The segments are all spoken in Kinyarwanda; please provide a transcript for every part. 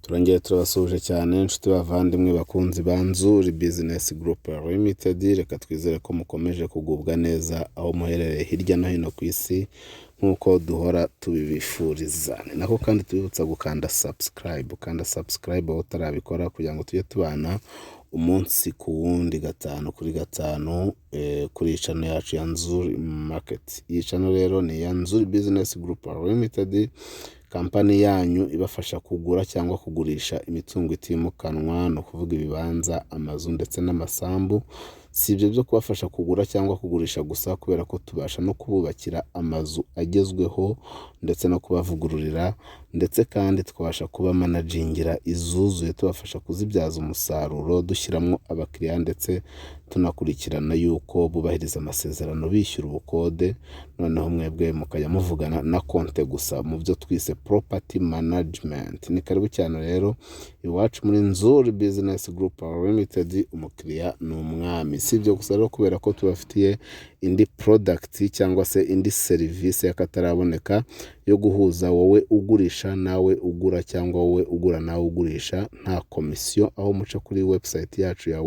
Turongeye turabasuhuje cyane, inshuti, bavandimwe, bakunzi ba Nzuri Business Group Limited. Reka twizere ko mukomeje kugubwa neza aho muherereye hirya no hino ku isi, nk'uko duhora tubibifuriza. Ni nako kandi tubibutsa gukanda subscribe, ukanda subscribe aho utarabikora, kugira ngo tujye tubana umunsi ku wundi, gatanu kuri gatanu, kuri iyi channel yacu ya Nzuri Market. Iyi channel rero ni iya Nzuri Business Group Limited, kampani yanyu ibafasha kugura cyangwa kugurisha imitungo itimukanwa, ni ukuvuga ibibanza, amazu ndetse n'amasambu. Si ibyo byo kubafasha kugura cyangwa kugurisha gusa, kubera ko tubasha no kububakira amazu agezweho ndetse no kubavugururira, ndetse kandi tukabasha kuba managingira izuzuye, tubafasha kuzibyaza umusaruro, dushyiramo abakiriya, ndetse tunakurikirana yuko bubahiriza amasezerano, bishyura ubukode, noneho mwebwe mukajya muvugana na konte gusa, mu byo twise property management. Ni karibu cyane rero iwacu muri Nzuri Business Group Limited, umukiriya ni umwami. Si ibyo gusa rero, kubera ko tubafitiye indi product cyangwa se indi serivisi y'akataraboneka yo guhuza wowe ugurisha nawe ugura, cyangwa wowe ugura nawe ugurisha, nta komisiyo, aho muca kuri website yacu ya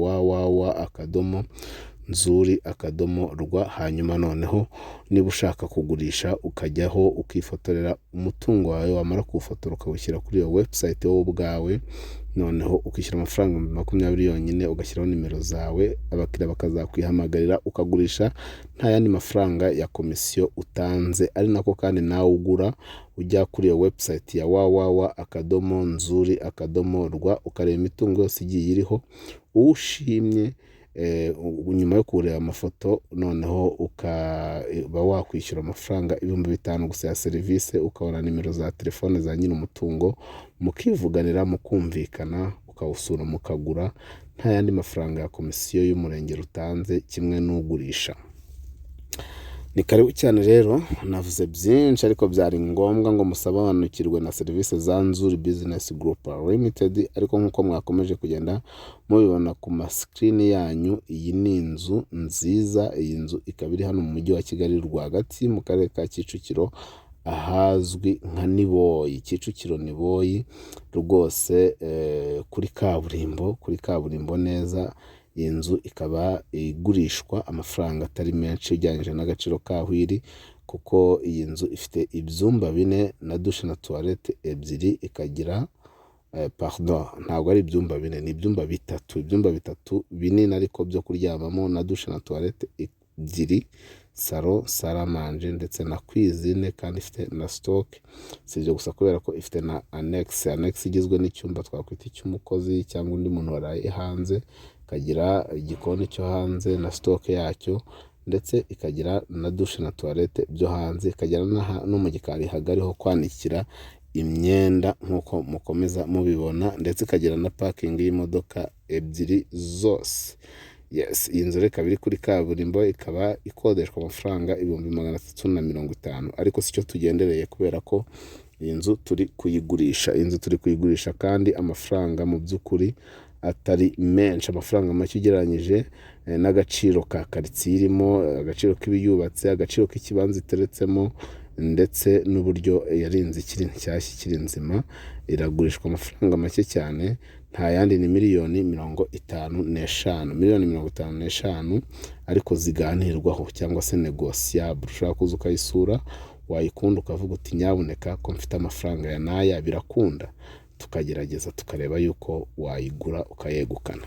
www.nzuri.rw. Hanyuma noneho niba ushaka kugurisha, ukajyaho ukifotorera umutungo wawe, wamara kuwufotora ukawushyira kuri iyo website wowe ubwawe, noneho ukishyura amafaranga 20,000 yonyine, ugashyiraho nimero zawe, abakiriya bakazakwihamagarira, ukagurisha nta yandi mafaranga ya komisiyo utanze. Ari nako kandi nawe ugura ujya kuri iyo website ya www.nzuri.rw, ukareba imitungo yose igiye iriho, uwo ushimye nyuma yo kureba amafoto, noneho ukaba wakwishyura amafaranga 5000 gusa ya serivisi, ukabona nimero za telefone za nyiri umutungo, mukivuganira, mukumvikana, ukawusura, mukagura nta yandi mafaranga ya komisiyo y'umurenge rutanze, kimwe n'ugurisha. Ni karibu cyane rero. Navuze byinshi, ariko byari ngombwa ngo musobanukirwe na serivisi za Nzuri Business Group Limited. Ariko nk'uko mwakomeje kugenda mubibona ku masikirini yanyu, iyi ni inzu nziza. Iyi nzu ikaba iri hano mu Mujyi wa Kigali rwagati, mu Karere ka Kicukiro, ahazwi nka Niboyi. Kicukiro Niboyi rwose, kuri kaburimbo, kuri kaburimbo neza. Iyi nzu ikaba igurishwa amafaranga atari menshi ugereranyije n'agaciro kaho iri, kuko iyi nzu ifite ibyumba bine na douche na toilette ebyiri, ikagira, pardon, ntabwo ari ibyumba bine, ni ibyumba bitatu, ibyumba bitatu binini ariko byo kuryamamo, na douche na toilette ebyiri, salon, salle à manger ndetse na cuisine, kandi ifite na stock. Si ibyo gusa, kubera ko ifite na annexe. Annexe igizwe n'icyumba twakwita icy'umukozi cyangwa undi muntu waraye hanze, ikagira igikoni cyo hanze na stock yacyo, ndetse ikagira na douche na toilette byo hanze, ikagira no mu gikari hagari ho kwanikira imyenda nk'uko mukomeza mubibona, ndetse ikagira na parking y'imodoka ebyiri zose. Yes, iyi nzu rero ikaba iri kuri kaburimbo, ikaba ikodeshwa amafaranga 350,000, ariko si cyo tugendereye, kubera ko iyi nzu turi kuyigurisha. Iyi nzu turi kuyigurisha kandi amafaranga mu by'ukuri atari menshi, amafaranga make ugereranyije n'agaciro ka karitsiye irimo, agaciro k'ibiyubatse, agaciro k'ikibanza iteretsemo, ndetse n'uburyo yarinze ikiri nshyashya, ikiri nzima. Iragurishwa amafaranga make cyane, nta yandi, ni miliyoni 55, miliyoni 55, ariko ziganirwaho cyangwa se négociable. Ushobora kuza ukayisura, wayikunda ukavuga uti: "Nyabuneka, ko mfite amafaranga ya n'aya, birakunda?" Tukagerageza tukareba yuko wayigura ukayegukana.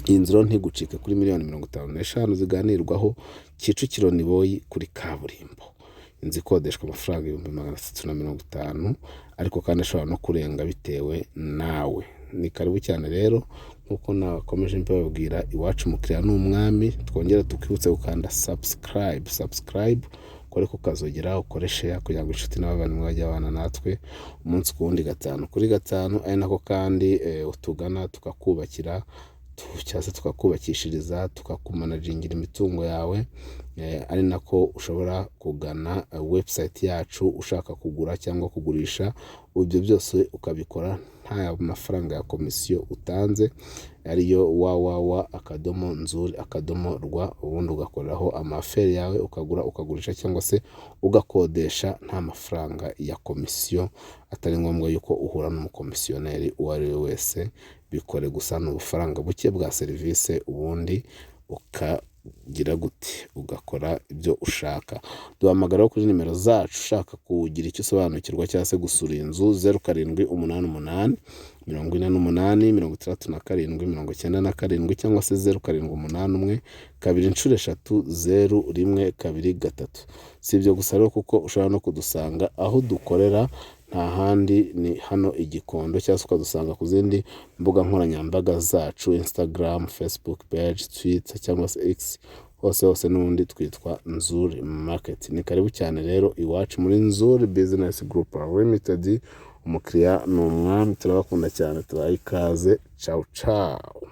Iyi nzu rero ntigucike, kuri miliyoni 55 ziganirwaho, Kicukiro Niboyi, kuri kaburimbo. Inzu ikodeshwa amafaranga 350,000, ariko kandi ashobora no kurenga bitewe nawe. Ni karibu cyane rero. Nk'uko nakomeje mbabwira, iwacu umukiriya ni umwami. Twongere tukibutse gukanda subscribe, subscribe, ukore ku kazogera, ukore share, kugira ngo inshuti n'abavandimwe bajye babana natwe umunsi ku wundi, gatanu kuri gatanu. Ari nako kandi utugana tukakubakira cyangwa se tukakubakishiriza, tukakumanagingira imitungo yawe. Ari nako ushobora kugana website yacu ushaka kugura cyangwa kugurisha. Ibyo byose ukabikora nta mafaranga ya komisiyo utanze, ariyo www.nzuri.rw, ubundi ugakoreraho ama affaires yawe, ukagura, ukagurisha cyangwa se ugakodesha nta mafaranga ya komisiyo, atari ngombwa yuko uhura n'umukomisiyoneri uwo ari we wese. Bikore gusa, ni ubufaranga buke bwa serivisi, ubundi ukagira gute? Ugakora ibyo ushaka. Duhamagaraho kuri nimero zacu ushaka kugira icyo usobanukirwa cyangwa se gusura inzu: 0788 48 67 97, cyangwa se 0781 2 3 0 1 2 3. Si ibyo gusa rero, kuko ushobora no kudusanga aho dukorera, nta handi ni hano i Gikondo, cyangwa se ukadusanga ku zindi mbuga nkoranyambaga zacu: Instagram, Facebook page, Twitter cyangwa se X, hose hose n'ubundi twitwa Nzuri Market. Ni karibu cyane rero iwacu muri Nzuri Business Group Limited. Umukiriya ni umwami. Turabakunda cyane, tubaha ikaze. Cawu cawu.